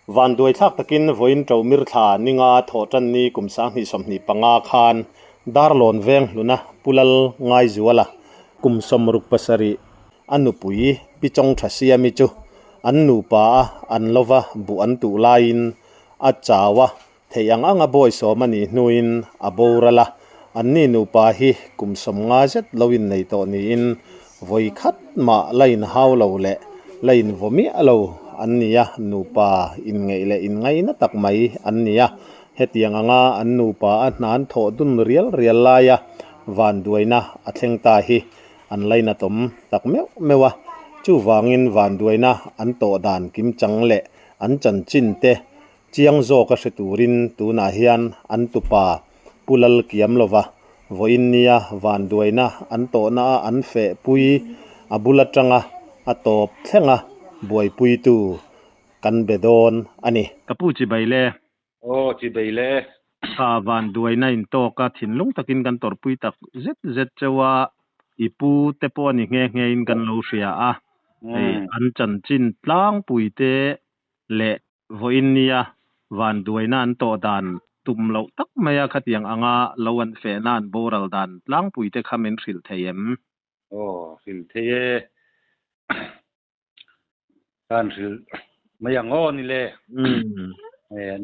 Vanduai thlak takin vawiin Ṭomir thla ninga thawhṭan ni kum 2025 khan Darlawn veng hluna Pu Lal Ngaizuala kum 67 a nupui Pi Chawngṭha Siami chu an nupa a an lova buh an tuh laiin a chau a, Theih ang anga bawisawm a nih hnuin a boral a, anni nupa hi kum 50 zet lo innei tawh niin vawi khat mah la inhau lo leh la invaw miah lo an ni a, nupa inngeih leh inngaina tak mai an ni a. Hetiang anga an nupa a hnan thawh dun rial rial laia vanduaina a thleng ta hi an lainatawm tak meuh meuh a, chuvangin vanduaina an tawh dan kimchang leh an chanchin te Chiang zawk a hre turin tunah hian an tupa Pu Lal Kiam lova vawiin nia vanduaina an tawhna a an fehpui a bul atanga a tawp thlenga buaipuitu kan be dawn a ni. Ka pu chibai le. Aw chibai le. Kha vanduaina intawk a thinlung takin kan tawrhpui tak zet zet cheu a, i pu te pawh a ni nghe nghe in kan lo hria a, hei an chanchin tlangpui te leh Vawiin nia vanduaina an tawh dan tum loh tak mai a, khatiang anga lo an fehna an boral dan tlangpui te kha min hrilh thei em? Aw, hrilh thei e. Kan hrilh mai ang aw ni le.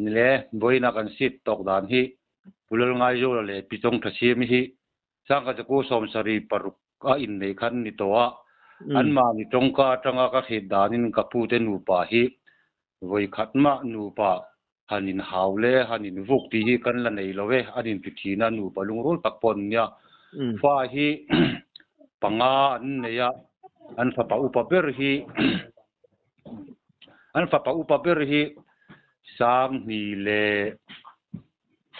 Ni le, vawiina kan seat tawk dan hi Pu Lalngaizawla leh Pi Chawngthasiami hi Sangha Chaku 76 a inneih khan ni tawh a, anmahni tawngka atanga ka hriat danin ka pute nupa hi vawi khat mah nupa han inhau le han invuk tih hi kan la nei lo e, an inti thin a, nupa lungrual tak pawh an nia. Fa hi panga an nei a, an fapa upa ber hi an fapa upa ber hi Sanghnih leh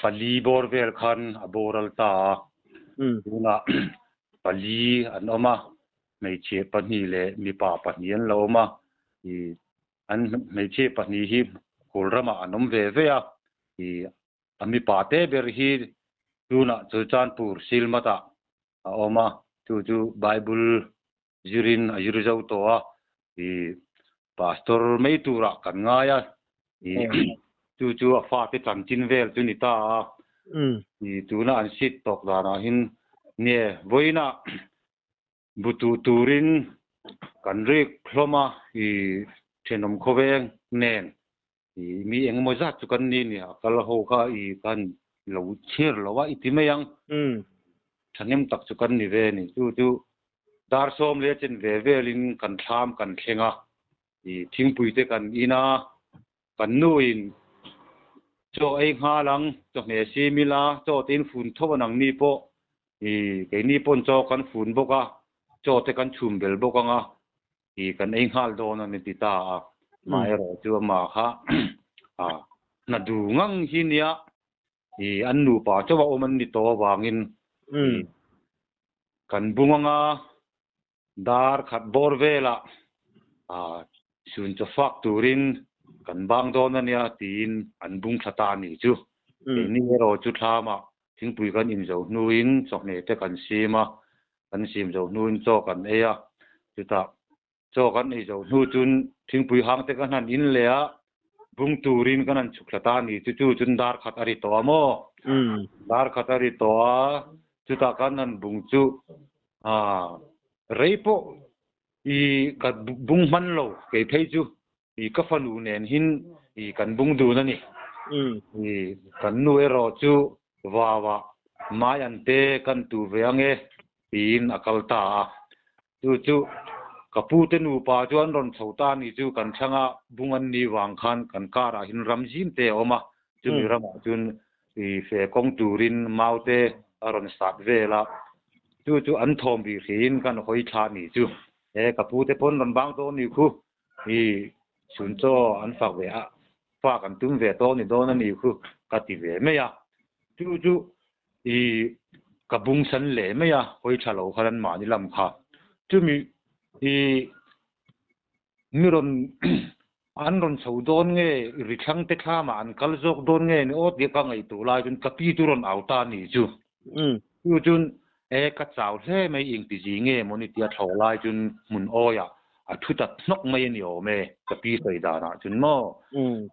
pali bawr vel khan a boral ta a, tunah pali an awm a, hmeichhia pahnih leh mipa pahnih an lo awm a, ih an hmeichhia pahnih hi kawl ramah an awm ve ve a, ih a mipa te ber hi tunah Chulchanpur Silmat-ah a awm a, chu chu Bible zirin a zir zo tawh a, ih pastor mai turah kan ngai a, ih chu chu a fate chanchin vel chu ni ta a, ih tuna an seat tawk danah hin nge vawiinah butu turin kan rik hlawm a, ih thenawm khawveng nen ih mi engemaw zat chu kan ni ni a kal ho kha ih kan lo chhiar lo a i ti mai ang. Thahnem tak chu kan ni ve a ni. Chu chu dar sawm leh chen ve velin kan thlam kan thleng a, ih thingpui te kan in a, kan nuin chaw ei nghal ang, chawhmeh sim ila, chaw te in fun tho an ang ni pawh, ih keini pawn chaw kan fun bawk a, chaw te kan chhum bel bawk ang a, ih kan ei nghal dawn a ni ti ta a, amaherawh chu amah kha ah hna duh ngang hi nia I an nupa chauh a awm an ni tawh avangin i kan bung anga dar khat bawr velah sun chaw fak turin kan bang dawn a nia tiin an bung thla ta a nih chu. Keini erawh chu thlamah thingpui kan inzo hnuin chawhmeh te kan sim a, kan sim zo hnuin chaw kan ei a, chutah Chaw kan ei zo hnu chun thingpui hang te kan han in leh a, bung turin kan han chhuk thla ta a ni chu chu chun dar khat a ri tawh a maw? Dar khat a ri tawh a, chutah kan han bung chu ah rei pawh i ka bung hman lo kei phei chu i ka fanu nen hin i kan bung dun a ni. I kan nu erawh chu vauah mai an te kan tu ve ange tiin a kal ta a. Chu chu ka pu te nupa chu an rawn chho ta a ni chu kan thlanga bung an ni vang khan kan car ah hin ram zim te a awm a, chumi ramah chuan i fe kawng turin mau te a rawn sat vel a, chu chu an thawm rih hriin kan hawi thla a ni chu. E ka pu te pawn rawn bang dawn ni khu i chhun chaw an fak ve a, fak an tum ve tawh ni dawn a ni khu ka ti ve mai a, chu chu I ka bung san leh mai a, hawi tha lo khan an mahni lam kha. Chumi i mi rawn an rawn chho dawn nge ri thlang te thlamah an kal zawk dawn nge ni aw tih ka ngaihtuah lai chuan ka pi chu rawn au ta a ni chu. Chu chuan e ka chau hle mai engti zi nge maw ni tia thlawh lai chuan hmun awiah A thu ta hnawk mai a ni awm e, ka pi sawi danah chun maw?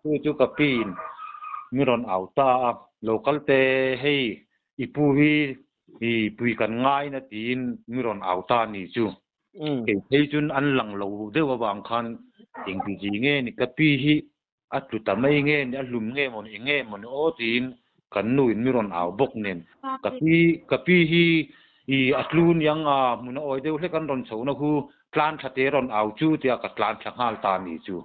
Chu chu ka piin mi rawn au ta a, lo kal teh hei i pu hi i pui kan ngaina tiin mi rawn au ta a ni chu. Kei phei chun an lang lo deuh avang khan engti zi nge ni ka pi hi a tlu ta mai nge ni, a hlum nge maw ni, eng nge maw ni aw tiin kan nu in mi rawn au bawk nen ka pi ka pi hi i a tlu niang a hmun a awi deuh hlek an rawn chho na hu tlan tha te rawn au chu tia ka tlan thla nghal ta ni chu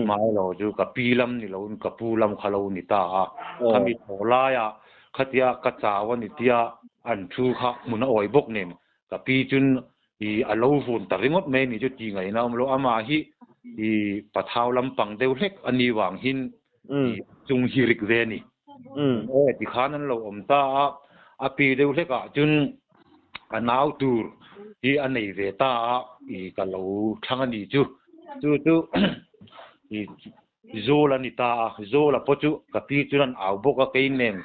mailo chu ka pi lam ni lo in ka pu lam kha lo ni ta a khami thaw laiah khatia ka chau a ni tia an thu kha hmun a awi bawk nen ka pi chun I a lo vun ta ringawt mai ni chu ti ngaihna a awm lo. Amah hi i pathau lampang deuh hlek a ni vang hin i chung hi rik ve a ni. Aw tikhan an lo awm ta a, a pi deuh hlekah chun a nau tur hi a nei ve ta a, i ka lo thlang a ni chu. Chu chu i Zawl a ni ta a, Zawla pawh chu ka pi chuan an au bawk a, kei nen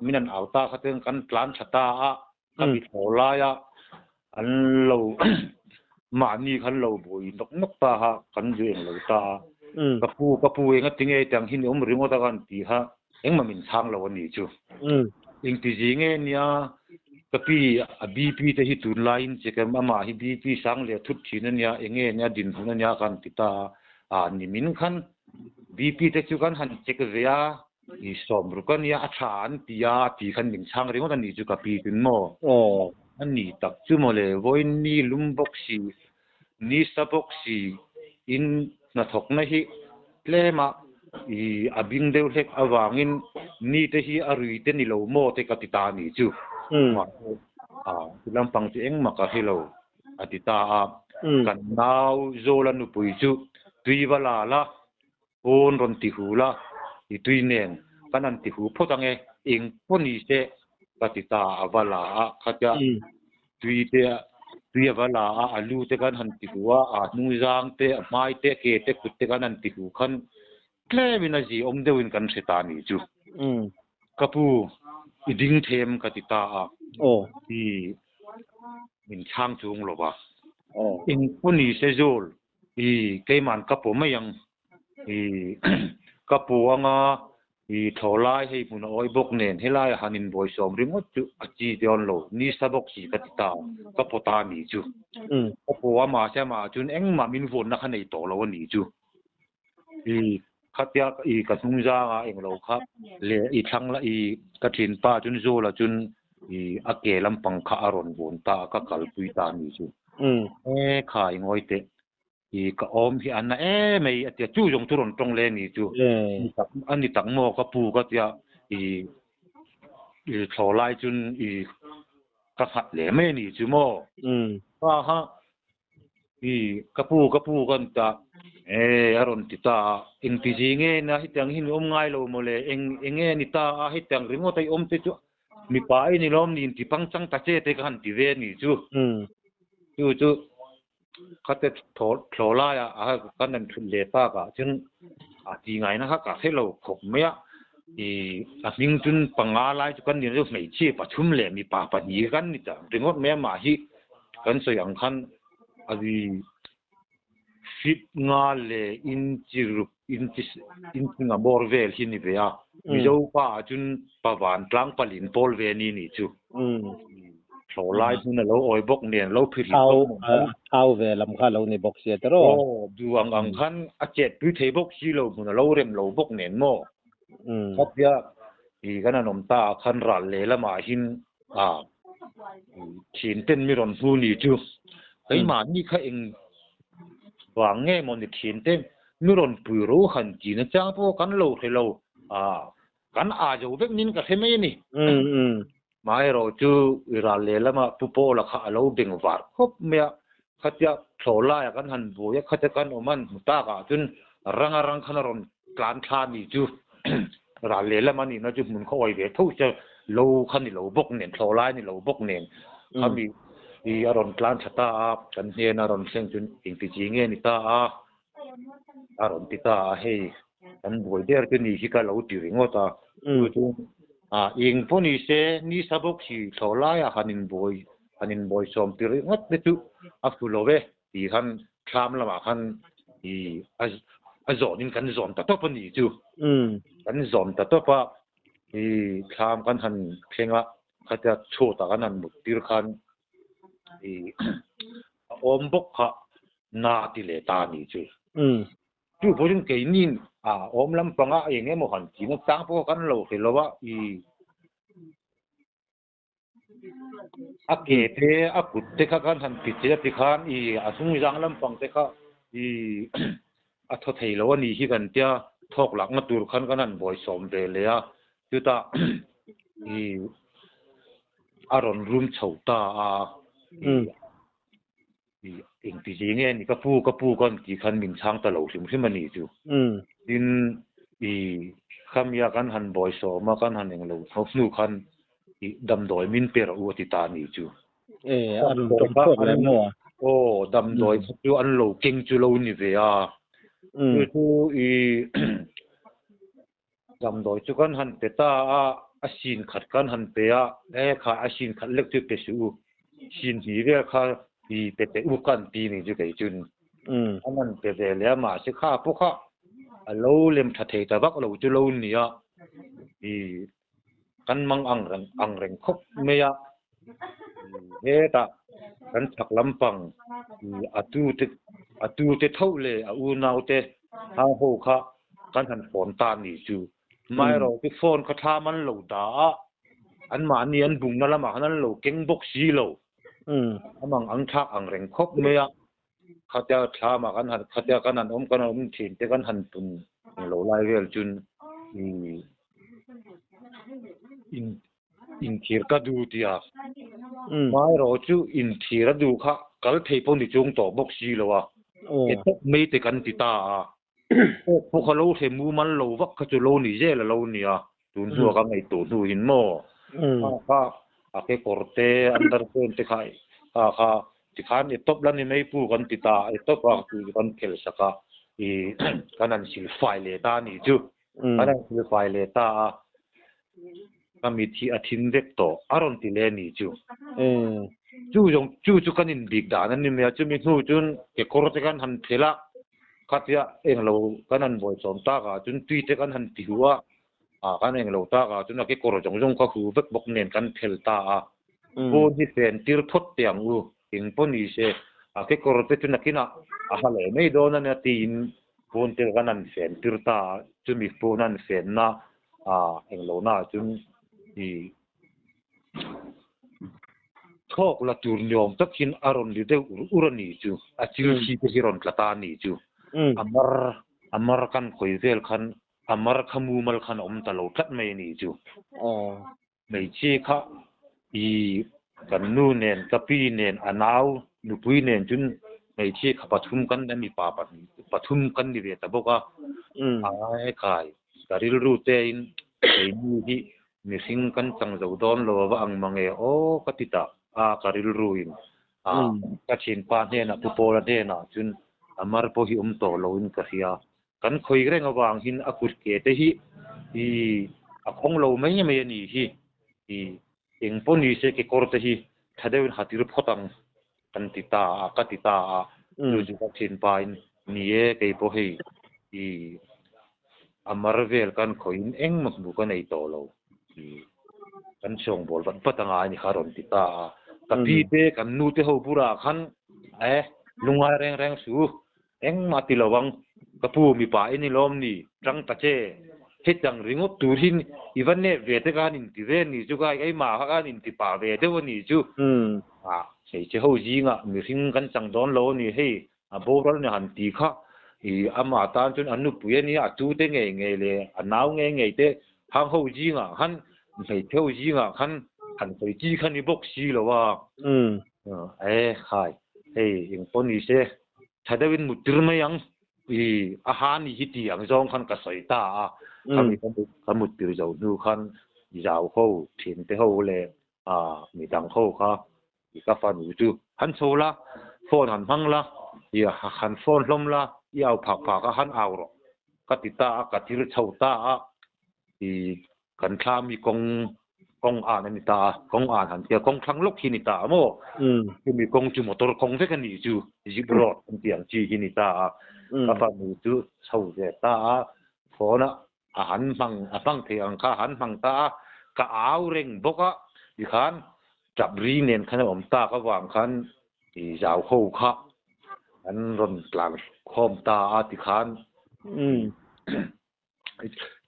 min an au ta kha chuan kan tlan tha ta a, Ka mi thaw laia an lo mahni khan lo buai nawk nawk ta kha kan zu eng lo ta a. Ka pu ka pu enga tinge tiang hi ni awm ringawt a ka han ti kha engmah min chhang lo a ni chu. Engti zi nge nia ka pi a BP te hi tunlaiin che kem amah hi BP sang leh thut thin a nia enge nia dinhmun a nia ka han ti ta a. A nimin khan BP te chu kan han check ve a. I sawm ruk a nia, a tha an ti a, a ti khan min chhang ringawt a nih chu ka pi tun maw? Aw. A ni tak chu maw le, vawiin ni lum bawk si, ni sa bawk si in hnathawkna hi tlem a i a bing deuh hlek avangin ni te hi a rui te ni lo maw te ka ti ta a nih chu. Mahse a ti lampang chu engmah ka hre lo a ti ta a, kan nau Zawla nupui chu tui va la la Pawn rawn ti hu la, i tui nen kan han ti hu phawt ang e, eng pawh ni se ka ti ta a va la a, khatia tui te tui a va la a, a lu te kan han ti hu a, a hnungzang te, a hmai te, a ke te, kut te kan han ti hu khan tlemin a zi awm deuhin kan hre ta a nih chu. Ka pu, i ding them ka ti ta a, i min chhang chung lo va, eng pawh ni se zawl I keiman ka paw mai ang. I ka paw anga i thaw lai hei hmun a awi bawk nen helai a han inbawisawm ringawt chu a chi dawn lo, ni sa bawk si ka ti ta, ka paw ta a nih chu. Ka paw a mahse amah chuan engmah min vawnna kha nei tawh lo a nih chu. I khatia i ka hnung zanga englo kha leh i thlang la i ka thinpa chuan Zawla chuan i a ke lampang kha a rawn vawn ta a, ka kalpui ta a nih chu. E khai ngawi teh, i ka awm hi a na em mai a tia, chu zawng chu rawn tawng le a nih chu. A ni tak maw ka pu ka tia, i i thlawh lai chuan i ka nghat leh mai a nih chu maw. Ka ha I ka pu ka pu ka ni ta e a rawn ti ta a, engti zi nge na hetiang hi ni awm ngai lo maw le, eng eng nge ni ta a hetiang ringawt a i awm te chu mipa i ni lawm ni inti pangchang ta che te ka han ti ve a nih chu. Chu chu khate thaw thlaw laia a kan han thut leh tak ah chuan a ti ngaina kha ka hre lo khawp mai a, i a hming chun panga lai chu kan ni chu hmeichhia pathum leh mipa pahnih kan ni ta ringawt mai a mah hi Kan sawi ang khan a ri fit nga leh inchi ruk inchi inchi nga bawr vel hi ni ve a. Mizo pa ah chun pavan tlang palin pawl ve ni nih chu. Thlawh lai hmun a lo awi bawk nen lo phir rit bawk nen. Thau ve lam kha lo ni bawk sia tiraw. Aw, duh ang ang khan a chet pui thei bawk si lo hmun a lo rem lo bawk nen maw. Khatia i kan han awm ta ah khan ral leh lamah hin A, thin ten mi rawn hmu ni chu keimahni kha eng vang nge maw ni thin te mi rawn pui ro han ti na chang pawh kan lo hre lo a, kan a zo vek nin ka hre mai a ni. Maherawh chu i ral leh lama Pu Pawla kha a lo beng var khawp mai a, khatia thlawh laia kan han buai a, khatia kan awm an hmu takah chuan ranga rang khan a rawn tlan thla ni chu ral lehlam a nihna chu hmun khaw awi ve tho che lo kha ni lo bawk nen thlawh lai ni lo bawk nen khami i a rawn tlan tha ta a kan hnena a rawn thleng chu engti chi nge ni ta a a rawn ti ta a hei kan buai der chu ni hi ka lo ti ringawt a chu chu a eng pawh ni se ni sa bawk si thlawh laiah han inbuai han inbuai sawm ti ringawt te chu a fu lo e tih khan. Thlam lamah khan i a zawnin kan zawn ta tawp a ni chu. Kan zawn ta tawp a, i thlam kan han thleng a, khatia chhuatah kan han mut tir khan i a awm bawk kha na ti leh ta a ni chu. Chu pawhin keini a awm lampanga eng emaw han tihna chang pawh kan lo hre lo a, i a ke te a kut te kha khan han ti che a ti khan i a hnungzang lampang te kha i a thaw thei lo a nih hi kan tia thawk lakna tur khan kan han bawisawm ve leh a, chutah i a rawn rum chho ta a i Engti zing nge ni ka pu ka pu ka rawn tih khan min chhang ta lo hrim hrim a nih chu. Tin, i khamia kan han bawisawm a, kan han englo tho hnu khan i damdawi min pe rawh u a ti ta a nih chu. E, a rawn tawng chhuak leh maw a? Aw, damdawi kha chu an lo keng chu lo ni ve a. Chu chu i Damdawi chu kan han pe ta a, a sin khat kan han pe a, e kha a sin khat lek chu pe suh u, sin hnih vel kha i pe teh u kan ti ni chu kei chun an han pe ve leh a, mahse kha pawh kha a lo lem tha thei ta vak lo chu lo ni a, i kan mang ang reng ang reng khawp mai a, hetah kan chhak lampang i a tu te a tu te tho leh a unau te hang ho kha kan han phone ta ni chu. Amaherawh chu phone kha thlam an lo dah a, anmahni an bungna lamah khan an lo keng bawk si lo. A mang ang thlak ang reng khawp mai a, khatia thlamah kan han khatia kan han awm kan han awm thin te kan han tun lo lai vel chun i in inthir ka duh tia. Amaherawh chu inthir a duh kha kal thei pawh ni chung tawh bawk si lo a, e tawp mai te kan ti ta a. Awk pawh kha lo hre mumal lo vak kha chu lo ni zel a lo nia, tun hnuah ka ngaihtuah hnu in maw? Kha kha a kekawr te, underpant te kha kha kha tikhan i tawp la ni mai pu kan ti ta a, i tawp a tih chu kan khel sak a, i kan han sil fai leh ta a nih chu, kan han sil fai leh ta a, ka mit hi a thin vek tawh a rawn ti leh a nih chu. Chu zawng chu chu kan inbik dan a ni mai a, chumi hnu chuan kekawr te kan han phel a, Khatia englo kan han bawichawm takah chuan tui te kan han ti hu a, ah kan englo takah chuan a kekawr zawng zawng kha hu vek bawk nen kan phel ta a. Pawn hi fen tir phawt teh ang u, eng pawh ni se a kekawr te chu nakinah a ha leh mai dawn a nia tiin pawn te kan han fen tir ta a, chumi pawn an fenna ah englo naah chuan ih Thawk la tur ni awm tak hian a rawn ri deuh ur ur a ni chu, a chil thi te hi rawn tla ta a ni chu. A mar, a mar kan khawi vel khan a mar kha mumal khan a awm ta lo tlat mai a ni chu. Hmeichhia kha i kan nu nen, ka pi nen, a nau nupui nen chun hmeichhia kha pathum kan ni a, mipa pahnih pathum kan ni ve ta bawk a. Ai khai, ka rilru te in keini hi Mihring kan chang zo dawn lo ava ang mange aw ka ti ta a ka rilru in a ka thianpa hnenah Pu Pawla hnenah chun a mar pawh hi awm tawh lo in ka hria kan khawi reng avang hin a kut ke te hi i a khawng lo mai mai a ni hi i eng pawh ni se kekawr te hi tha deuh in ha tir phawt ang kan ti ta a ka ti ta a chu chu ka thianpa in ni e kei pawh hei i A mar vel kan khawiin engmah hmuh ka nei tawh lo tih kan sawngbawl vat vat anga a ni kha a rawn ti ta a. Ka pi te, kan nu te ho bulah khan e lungngai reng reng su, engmah ti lo ang, ka pu mipa i ni lawm ni, tang ta che, hetiang ringawt tur hi i va nep ve te khan inti ve ni chu ka keimah kha khan inti pah ve deuh a ni chu. Ah, hmeichhe ho zingah mihring kan chang dawn lo a ni hei, A boral ni han ti kha i amah tan chuan a nupui a nia, a tute ngei ngei leh a nau ngei ngei te hang ho zingah khan hmeichhe ho zingah khan han sawi chi kha ni bawk si lo a. E khai, hei eng pawh ni se tha deuhin mut tir mai ang i a ha ni hi ti ang zawng khan ka sawi ta a, khami ka mut tir zo hnu khan zau ho, thiante ho leh midang ho kha I ka fanu chu han chho la, phone han hmang la, i han phone hlawm la, i au phak phak a, han au rawh ka ti ta a, ka thil chho ta a, i kan thla mi kawng Kawng an a ni ta a, kawng an han tia kawng thlang lawk hi ni ta a maw? Chumi kawng chu motor kawng vek a nih chu, zip road an tih ang chi hi ni ta a. Ka fanu chu chho ve ta a, phone a a han hmang a hmang thei ang kha a han hmang ta a, ka au reng bawk a, tikhan tap ri nen khan a awm tak avang khan i zau ho kha an rawn tlan khawm ta a tikhan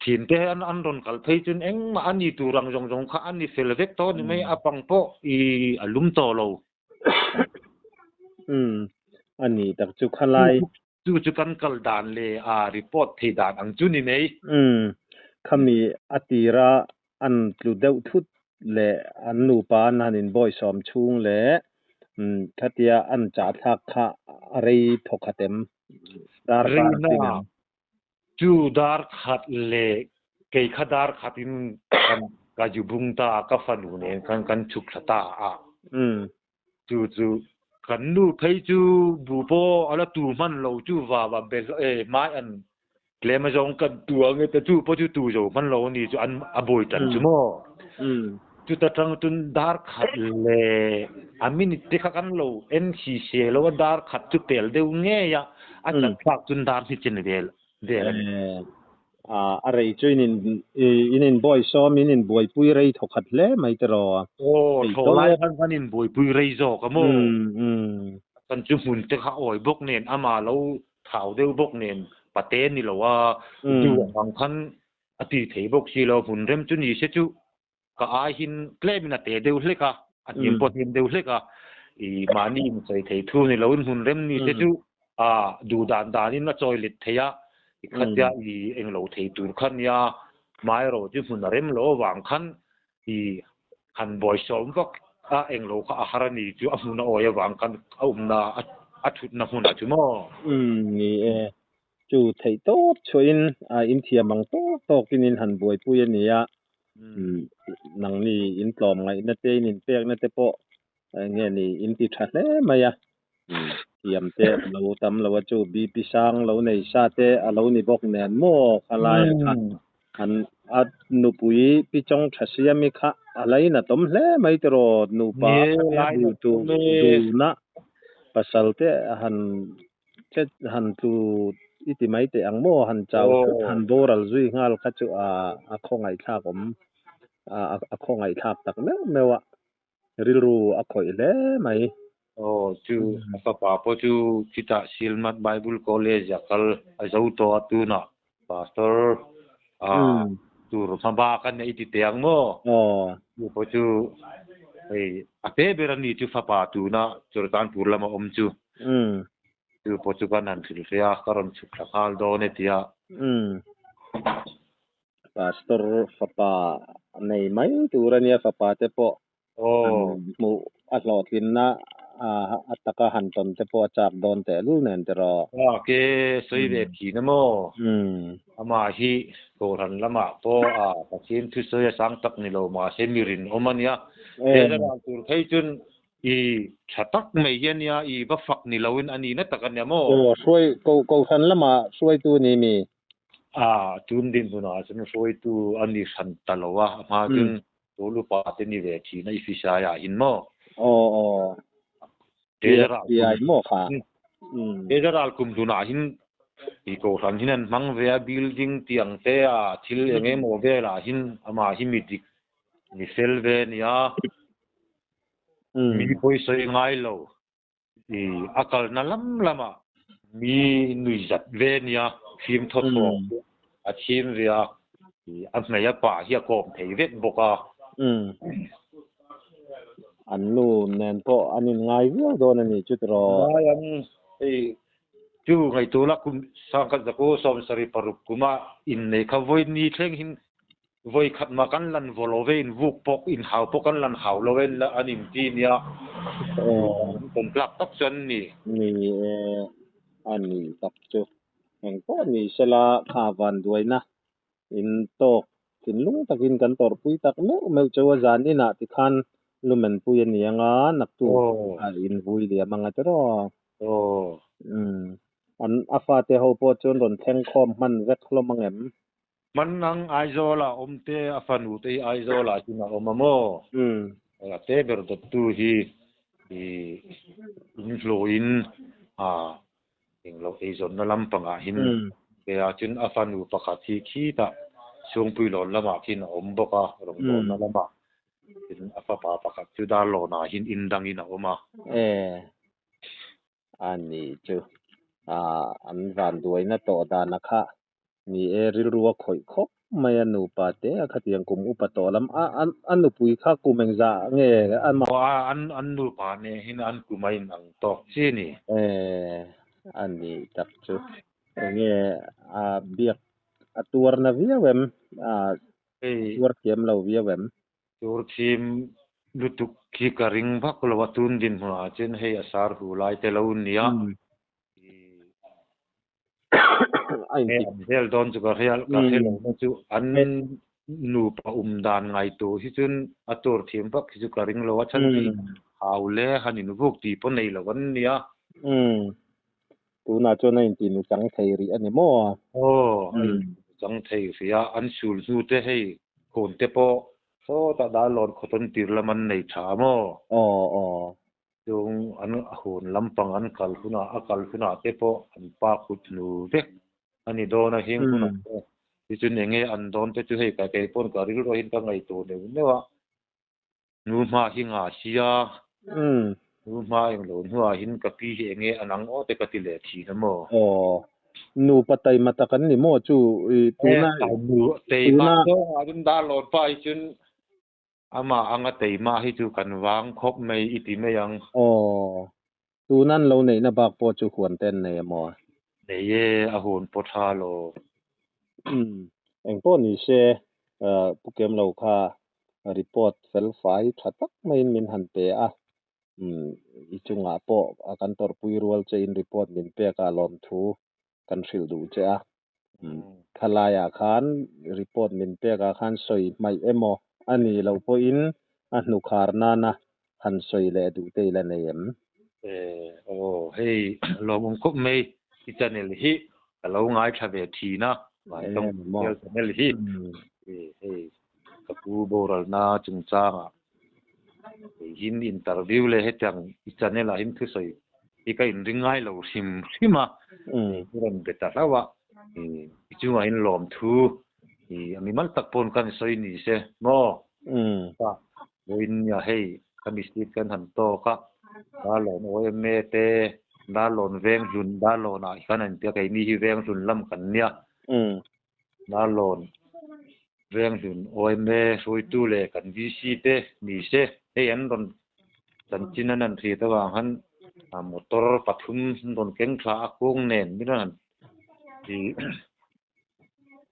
Thin te an an rawn kal phei chuan engmah a ni tur ang zawng zawng kha a ni fel vek tawh a ni mai, a pang pawh i a lum tawh lo. Umm, a ni tak chu khalai. Chu chu kan kal dan leh a report thei dan ang chu ni mai. Umm, khami a tira an tlu deuh thut leh an nupa an han inbawisawm chhung leh khatia an chahthlak kha a rei thawkhat em? Darkar a tling em? Chu dar khat leh kei kha dar khat in kan ka ju bung ta a, ka fanu nen khan kan chhuk thla ta a. Chu chu kan nu phei chu bu pawh a la tu hman lo chu va va be e hmai an tlem a zawng kan tu ang e te chu pawh chu tu zo hman lo a ni chu an a bawi tan chu maw. Chuta tang chun dar khat leh a minute te kha kan lo en khi se lo a, dar khat chu pel deuh ngei a, a chat thlak chun dar hi chen vel vel a ni. A rei chu in in in bawi sawm in in buaipui rei thaw khat hle mai tiraw. Aw, thaw lai khan kan in buaipui rei zawk a maw? Kan chu hmun te kha awi bawk nen ama lo thau deuh bawk nen pate ni lo a, duh ang khan A ti thei bawk si lo, hmun rem chu ni se chu ka ai hin tlem in a te deuh hlek a, a hniam pawh hniam deuh hlek a, i mahni in sawi thei thu ni lo in hmun rem ni se chu a duh dan dan in a chawi let thei a, i khatia i eng lo thei tur kha nia, amaherawh chu hmun a rem loh avang khan i han bawisawm vak a eng lo kha a har a ni chu a hmun a awi avang khan a awmna a thutna hmunah chu maw. Ni e, Chu theih tawp chhuahin a inthiam ang tawk tawkin in han buaipui a ni a, nangni in tlawm ngaihna te in inpekna te pawh eng nge ni in ti tha hle mai a, thiam te lo tam lo a chu BP sang lo nei sa te a lo ni bawk nen maw khalai a kha an a nupui pi chawng tha siami kha a lainatawm hle mai tiraw nupa a duh duhna pasal te a han Chet han tlu i ti mai teh ang maw? Han chau thut han boral zui nghal kha chu a a khawngaihthlak awm a khawngaihthlak tak meuh meuh a, rilru a khawih hle mai. Aw chu a fapa pawh chu chutah Silmat Bible College ah kal a zo tawh a tunah Pastor a tur hmabak a neih ti teh ang maw? Chu pawh chu hei a pe ber a ni chu fapa tuna Chawrtanpur lama awm chu. Chu pawh chu kan han hrilh hle a, ka rawn chhuk thla nghal dawn e tia. Pastor fapa nei mai tur a nia, fapa te pawh han hmuh a hlawhtlinna a taka han tawn te pawh a chak dawn tehlul nen tiraw. A ke sawi ve thin a maw? Amah hi Kohhran lamah pawh a Pathian thusawi a sang tak ni lo mahse mi rinawm a nia. He zan tur phei chuan I tha tak mai hi a nia, i va fak ni loin a ni na tak a nia maw? Aw, hruai, ko, Kohhran lama hruaitu a ni mi? A, tun dinhmunah chuan hruaitu a ni hran ta lo a, a hma chuan pawl upa te ni ve thin a, i fisai ah hin maw? Aw, aw. Piai maw kha? Tezaral kum hlunah hin i Kohhran hin an hmang ve a, building tiang te a, thil eng emaw velah hin amah hi mi dik, mi fel ve a nia. Mi pawisawi ngai lo i a kalna lam lamah mi nui zat ve nia fim thaw thaw a chhim ve a, a hmei a pah hi a kawm thei vek bawk a. An nu nen pawh an in ngai viau dawn a ni chu tiraw? Ngai ang, hei chu ngaihtuah la kum sangkhat zaku 76 kuma innei kha vawi ni thleng hin Vawi khat mah kan lan vaw lo ve, in vuk pawh, in hau pawh kan lan hau lo e, an in ti nia. Kawm tlak tak chu an ni. Ni e, a ni tak chu. Eng pawh ni sela kha van duaina in tawk thinlung takin kan tawrhpui tak meuh meuh cheu a zan inah tikhan lumen pui a ni anga naktuk a in vui liam anga tiraw. An a fate ho pawh chuan rawn thleng khawm hman vek hlawm ang em? Hmanang Aizawla awm te a fanu te hi Aizawlah hian a awm a maw? A te ber dawttu hi in hlawhin englo eizawnna lampangah hin ke a chuan a fanu pakhat hi khitah Chhungpuilawn lamah khian a awm bawk a, rawngbawlna lamah tin a fapa pakhat chu Darlawnah hian in dangin a awm a. E a ni chu an vanduaina tawh dana kha Ni e, rilru a khawih khawp mai a nupa te a khatiang kum upa tawh lam a a nupui kha kum engzah nge a mah. Aw an nupa nen hin an kum a in ang tawk chi ni. E a ni tak chu enge a biak a tuar na viau em a tuar thiam lo viau em. Tuar thiam lutuk hi ka ring vak lo a tun dinhmunah chuan hei a sar hu lai te lo nia. A He an vel dawn chu ka hria ka hre lo na chu an nupa um dan ngai tur hi chun a tur thiam vak hi chu ka ring lo a chhan chu hau le han in vuk tih pawh nei lo an nia. Umm tunah chuan a inti nu chang thei rih a ni maw? Aw a inti nu chang thei rih a an sul hnu te hei khawn te pawh sawtah Darlawn khawtawn tir lam an nei tha maw? Aw aw. Chung an hun lampang an kal hunah a kal hunah te pawh an pa kut hnu vek a ni dawn a, heng hunah te hi chu enge an dawn te chu hei ka kei pawn ka rilru ahin ka ngaihtuah neuh neuh a, nu hma hi nga sia, nu hma englo hnuah hin ka pi hi enge an ang aw te ka ti leh thin a maw? Aw, nupa taima tak an ni maw chu i tuna tuna zawngah chuan Darlawn pa hi chuan Amah anga teimah hi chu kan vang khawp mai i ti mai ang. Aw, tun an lo neihna bak pawh chu huan te an nei a maw? Nei e, a huan pawh tha lo. Umm, engpawh ni se, Pu Kemlo kha report fel fai tha tak maiin min han pe a, umm, i chungah pawh kan tawrhpui rual che in report min pek a lawmthu kan hrilh duh che a, Thalaiah khan report min pekah khan sawi hmaih emaw a nih loh pawhin a hnukhar nana han sawi leh duh te i la nei em? Aw hei lawmawm khawp mai i channel hi ka lo ngaithla ve thin a, Vantawng Official channel hi hei ka pu boralna chungchangah kei hin interview leh hetiang i channel ah hin thusawi hi ka inring ngai lo hrim hrim a, i rawn be ta hlauh a, i chungah hin lawmthu i a mimal tak pawn kan sawi ni se maw? Vawiin nia hei ka mistake kan han tawk a, Darlawn OMA te, Darlawn Venghlun, Darlawn ah khan an tia keini hi Venghlun lam kan nia, Darlawn Venghlun OMA hruaitu leh kan VC te ni se hei an rawn chanchin an han hriat avang khan motor pathum an rawn keng thla a kung nen min rawn han ti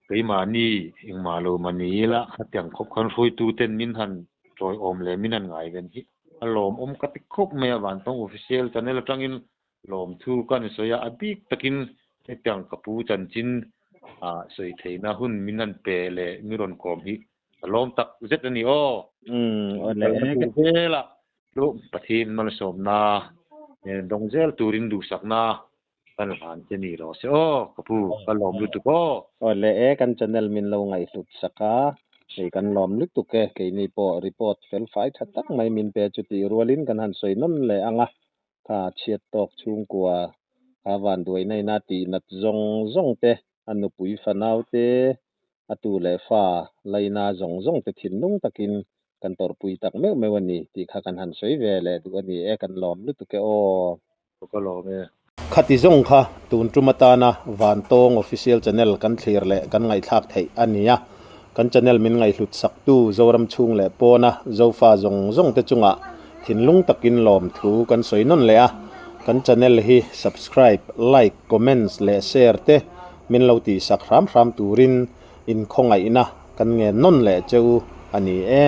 keimahni engmah lo mah ni ila khatiang khawp khan hruaitu ten min han tawiawm leh min han ngai ven hi a lawmawm ka ti khawp mai a Vantawng Official channel atangin Lawmthu ka ni sawi a, a bik takin hetiang ka pu chanchin ah sawi theihna hun min han pe leh mi rawn kawm hi ka lawm tak zet a ni aw. Kalna tur zela chu Pathian malsawmna nen dawng zel turin duhsakna kan hlan che ni rawh se aw ka pu, ka lawm lutuk aw. Aw le e, kan channel min lo ngaihhlut sak a, hei kan lawm lutuk e, keini pawh report fel fai tha tak mai min pe chu tih rualin kan han sawi nawn leh ang a, Kha chhiat tawk chhungkua kha vanduaina ina tih nat zawng zawng te, a nupui fanau te, a tu leh fa laina zawng zawng te thinlung takin kan tawrhpui tak meuh meuh a ni tih kha kan han sawi ve leh duh a ni e, kan lawm lutuk e aw. Ka lawm e. Khati zawng kha tun tum atana Vantawng Official Channel kan thlir leh kan ngaihthlak theih a ni a, kan channel min ngaihhlut saktu Zoram chhung leh pawna Zofa zawng zawng te chungah Thinlung takin lawmthu kan sawi nawn leh a, kan channel hi subscribe, like, comments leh share te min lo tihsak hram hram turin inkhawngaihna kan ngen nawn leh che u a ni e.